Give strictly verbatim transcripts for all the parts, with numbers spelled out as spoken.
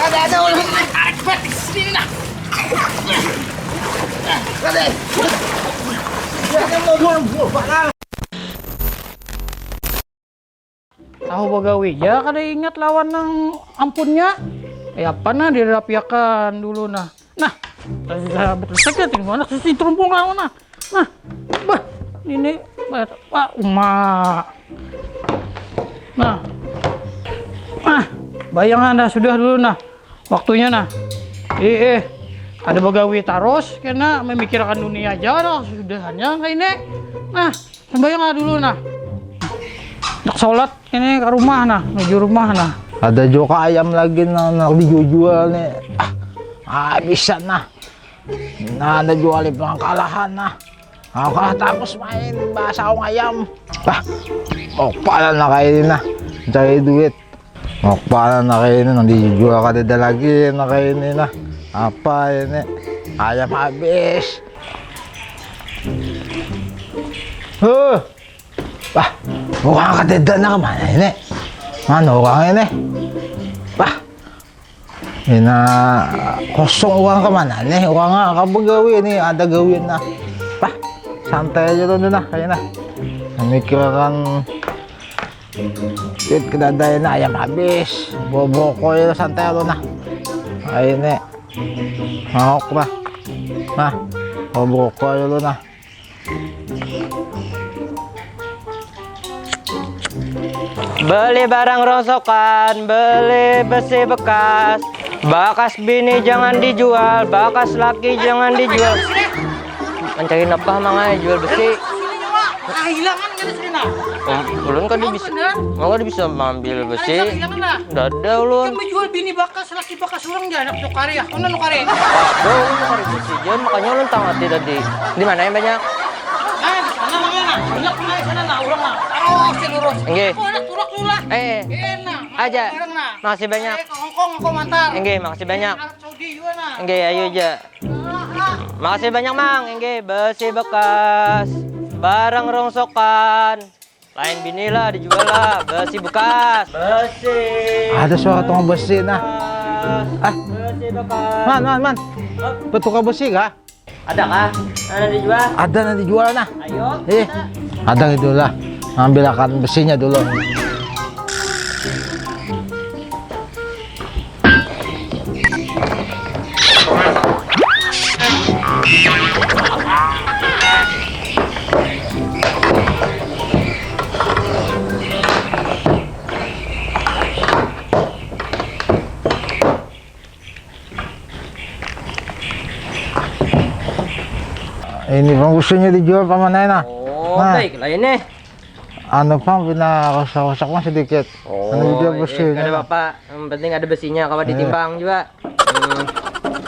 Ada, ada orang. Ada. Jangan mau dulu, Bu. Tahu bagawi ja kada ingat lawan nang ampunnya. Kaya apa nah dirapiakan dulu nah. Nah, betul saja tinggal anak susi terumpung lawan nah. Nah, bah, ini wah uma. Nah, ah, bayangan dah sudah dulu nah waktunya nah. Eh, eh, ada bagawi terus kena memikirkan dunia aja lah sudahannya kayak ini. Nah, sembahyang lah dulu nah. Nak sholat ini ke rumah nah, menuju rumah nah. Ada juga ayam lagi nah, nak dijual nih. Ah, ah bisa nah. Nah, ada jual di pangkalahan nah. Aku lah terus main bahasa ayam. Ah, mau pala nak kayak ini nah. Cari duit. Mau pala nak kayak ini nanti dijual kada ada lagi nak kayak ini nah. Apa ini? Ayam habis. Huh. Wah, orang kadada nah kemana ini? Mana orang ini? Wah, ini kosong orang kemana nih? Orang apa begawi ini? Ada gawian nah. Wah, santai aja tuh nah kayaknya. Memikirkan duit kedada ini ayam habis. Bawa brokol itu santai tuh nah. Nah, ini. Mau lah. Nah, bawa brokol dulu nah. Beli barang rongsokan, beli besi bekas. Bakas bini jangan dijual, bakas laki jangan dijual. Mencari napa mangai jual besi? Ah, hilangan kan sudah nah. Ulun kan bisa, mau kan bisa ambil besi. Dada ulun. Kan menjual bini bakas. Laki bakas urang ja anak nukari ya, mana nukari? Aduh, nukari bisi ja, makanya ulun tangati tadi. Di mana yang banyak? Nah, di sana namanya nah, banyak nah di sana nah, urang nah. Terus si lurus. Nggih. Aku anak turak lu lah. Eh. Enak. Aja. Bareng nah. Makasih banyak. Eh, ke Hongkong aku mantar. Nggih, makasih banyak. Arab Saudi juga nah. Nggih, ayo aja. Makasih banyak, Mang. Nggih, besi bekas. Barang rongsokan. Lain bini lah dijual lah, besi bekas. Besi. Ada suara tukang besi nah. Ah. Besi bekas. Man, man, man. Betukar besi kah? Ada kah? Ada dijual? Ada nanti jual nah. Ayo. Eh, ada gitu lah. Ambil akan besinya dulu. Ini pang busunya dijual paman ai nah. Oh, nah. Baiklah ini. Anu pang pina rosak-rosak mah sedikit. Oh, anu juga iya, busunya. Kada apa-apa. Yang penting ada besinya, kawa ditimbang juga. Hmm.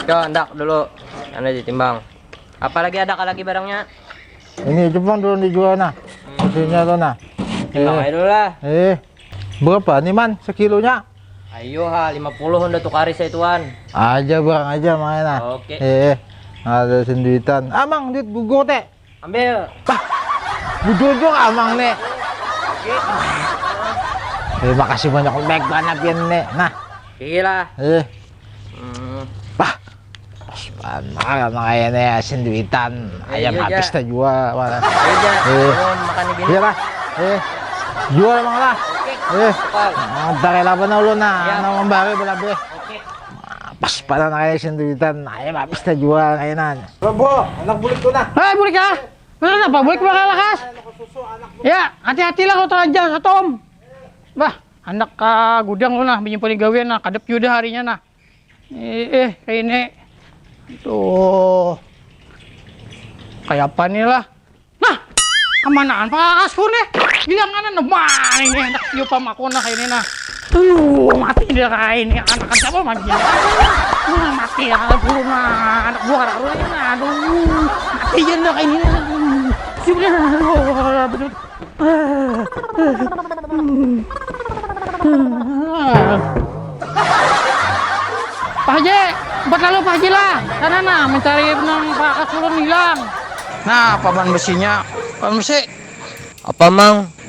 Yo, andak dulu. Anu ditimbang. Apalagi ada lagi barangnya? Ini aja pang dulu dijual nah. Hmm. Busunya tuh nah. Timbang aja dulu lah. Eh. Berapa nih man sekilonya? Ayo ha, lima puluh udah tukari saya tuan. Aja barang aja main ah. Oke. Eh, ada senduitan. Amang duit gugur teh. Ambil. Bah, bujur amang nih. Eh, makasih banyak baik banget pian nih. Nah. Iya lah. Eh. Hmm. Bah, Pas banar makanya nih asin duitan ayam habis teh jual mana. Iya, iya. Iya lah. Eh. Jual emang lah. Eh. Dari laban ulun nah, iya. Nang membari belabeh. Oke. Pas pada nang asin duitan ayam habis teh jual kainan. Robo, anak bulik tuh nah. Hei bulik ya. Mana apa bulik bakal lakas? Ya, hati-hatilah kalau terlanjang satu om. Bah, anak ke gudang lu nah, menyimpan gawian nah, kadep juga harinya nah. Eh, eh, ini. Tuh. Kayak apa nih lah? Nah, kemanaan pakasku nih? Hilang anak mana ini anak siup sama aku nah ini nah. Tuh, mati dia kayak ini anak siapa mati. Nah, mati ya dulu nah anak buah raru ini nah. Aduh, mati aja nah kayak ini. Siup aduh, betul. Pak Haji, empat lalu Pak Haji lah. Sana nah mencari benang Pak Kasulun hilang. Nah, paman besinya, paman besi. Apa mang?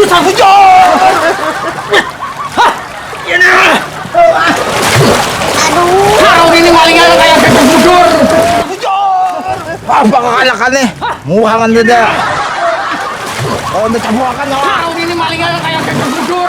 Bujur, bujur. Hah? Ini. Aduh. Kau ini malingnya kayak bebek bujur. Bujur. Apa kakanakan nih? Muhangan dada. Kalau udah cabuakan nyawa. Kau ini malingnya kayak bebek bujur.